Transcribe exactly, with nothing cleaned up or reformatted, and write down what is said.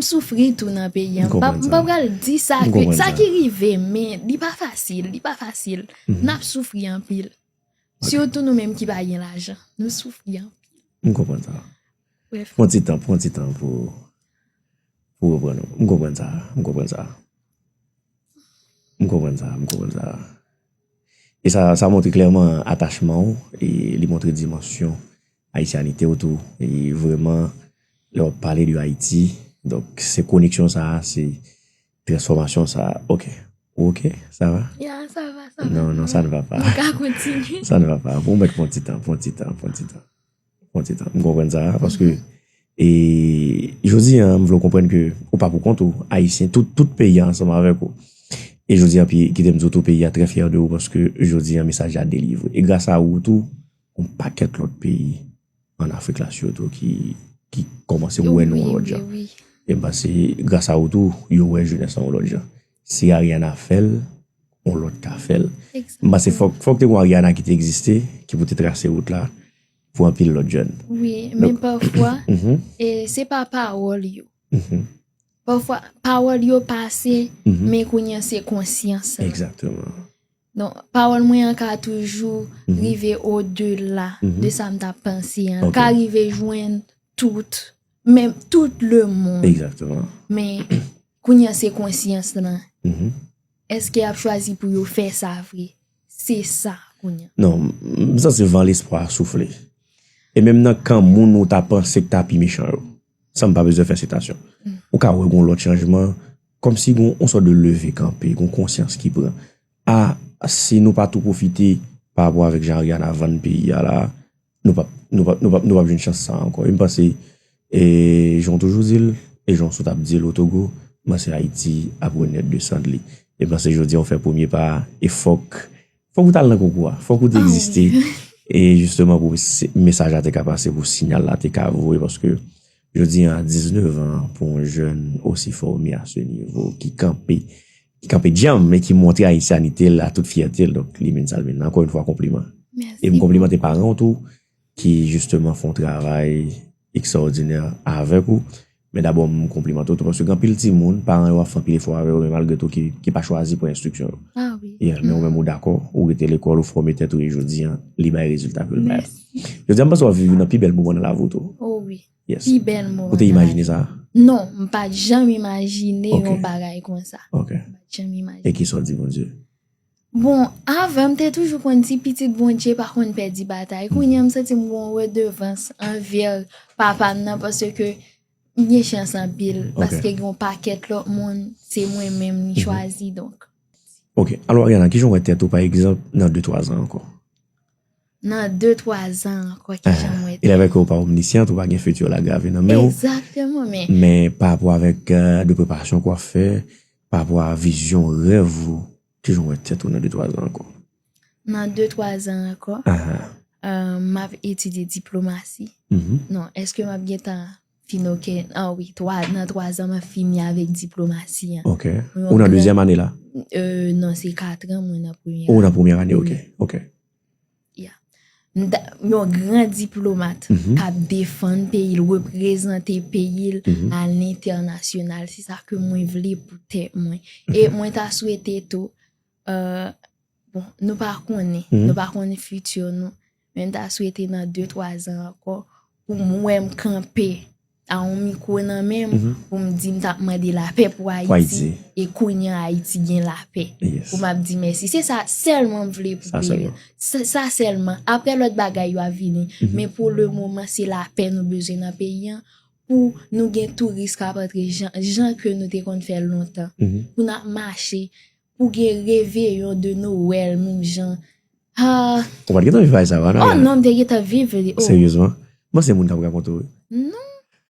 M soufri tou nan peyi an. M pa pral di sa ke sa ki rive, men li pa fasil, li pa fasil. N ap soufri anpil. Sitou nou menm ki pa gen lajan, nou soufri anpil. M konprann sa. Pran ti tan, pran ti tan pou pou reprann ou. M konprann sa, m konprann sa. M konprann sa, m konprann sa. E sa sa montre klèman atachman w, e li montre dimansyon ayisyanite w tou. E vrèman, lè w ap pale de Ayiti, donk se koneksyon sa a, se transfòmasyon sa a. Ok. Ou ok? Ça va? Ya, sa va, sa va. Non, non, ça ne va pas. Nou ka kontinye. Ça ne va pas. Ou mèt pran ti tan, pran ti tan, pran ti tan. Pran ti tan. M konprann sa, paske e jodi a, m vle w konprann ke ou pa pou kont ou, Ayisyen, tout, tout peyi a ansanm avèk ou. E jodi a, pi kite m di w tou, peyi a trè fyè de ou, paske jodi a, mesaj la delivre. E gras a ou tou, yon pakèt lòt peyi ann Afrik la sitou ki ki kòmanse wè nou yon lòt jan. E m panse gras a ou tou, yo wè jenès lan yon lòt jan. Si Ariana fè l, yon lòt ka fè l. M panse fòk fòk te gen Ariana ki te egziste, ki pou te trase wout la pou anpil lòt jèn. Wi, men pafwa, e se pa pawòl yo. Pafwa, pawòl yo pase, men kounye an se konsyans lan. Egzakteman. Donk, pawòl mwen an ka toujou rive odela de sa m t ap panse an. L ka rive jwenn tout, menm tout lemonn. Egzakteman. Men, kounye an se konsyans lan. Èske y ap chwazi pou yo fè sa vre? Se sa, kounye an. Non, m santi van lespwa a soufle. E menm nan kan moun ou ta panse k ta pi mechan yo. San m pa bezwen fè sitasyon. Ou ka wè gon lòt chanjman, kòmsi gon yon sòt de leve kanpe, gon konsyans ki pran. A, si nou pa tou pwofite pa rapò avèk jan Ariana vann peyi a la, nou p ap nou p ap nou p ap nou p ap jwenn chans sa a ankò. E m panse, e jan w toujou di l, e jan w sot ap di l o Togo, m panse Ayiti ap renèt de sant li. E m panse jodi a w fè premye pa a, e fòk fòk ou t al nan konkou a, fòk ou te egziste. E jisteman pou mesaj la te ka pase, pou siyal la te ka voye, paske jodi a diznèf an pou yon jèn osi fòme a se nivo, ki kanpe ki kanpe djanm e ki montre ayisyanite l a tout fyète l, donk li menm sa l menm nan. Ankò yon fwa konpliman. E m konplimante paran w tou ki jisteman fè yon travay ekstraòdinè avèk ou. Men dabò m konplimante w tou paske gen anpil timoun, paran yo ap fè anpil efò avè yo, men malgre tou ki ki pa chwazi pran enstriksyon yo. Yeah, men ou menm ou dakò, ou rete lekòl, ou fòme tèt ou e jodi a li bay rezilta ke l bay. Jodi a m panse w ap viv youn nan pi bèl moman nan lavi w tou. Oh wi. Yes. Pi bèl moman. Ou te imajine sa? Non, m pa t janm imajine yon bagay konsa. Ok. M pa t janm imajine. E kisa w di Bondye? Bon, avan m te toujou konn di pitit Bondye pa konn pèdi batay. Kounye a m santi m gen yon redevans anvè papa m nan paske m gen chans anpil. Paske gen yon pakèt lòt moun, se mwen menm li chwazi, donk. Ok. Alò, Ariana, kijan w wè tèt ou, pa egzanp, nan de twa zan ankò? Nan de twa zan ankò, kijan m wè tèt mwen? E avèk ou pa omnisyan, ou pa gen fiti w la grave nan men w. Egzakteman, men. Men pa rapò avèk de preparasyon ke w ap fè, pa rapò a vizyon, rèv ou, kijan w wè tèt ou nan de twa zan ankò? Nan de twa zan ankò, m ap etidye diplomasi. Non, èske m ap gentan fin oke? Ah wi, twa, nan twa zan m ap fini avèk diplomasi an. Ok. Ou nan dezyèm ane la? Non, se kat an mwen nan premyè ane. Ou nan premyè ane, ok. Ok. Yon gran diplomat k ap defann peyi l, reprezante peyi l a lentènasyonal. Se sa ke mwen vle pou tèt mwen. E mwen ta swete tou, bon, nou pa konnen, nou pa konnen fiti nou, men m ta swete nan de twa zan ankò pou m wè m kanpe a yon mikwo nan men m pou m di m t ap mande lapè pou Ayiti e kounye a Ayiti gen lapè pou m ap di mèsi. Se sa sèlman m vle pou peyi m. Sa sèlman. Apre lòt bagay yo ap vini. Men pou le moman se lapè nou bezwen nan peyi an pou nou gen touris k ap antre jan, jan ke nou te konn fè l lontan. Pou n ap mache, pou gen reveyon de Nowèl menm jan. Ah. Ou pa t gentan viv bagay sa, pa nan? Oh non, m te gentan viv li. Oh. Seryezman? Mwen se moun k ap rakonte w wi. Non.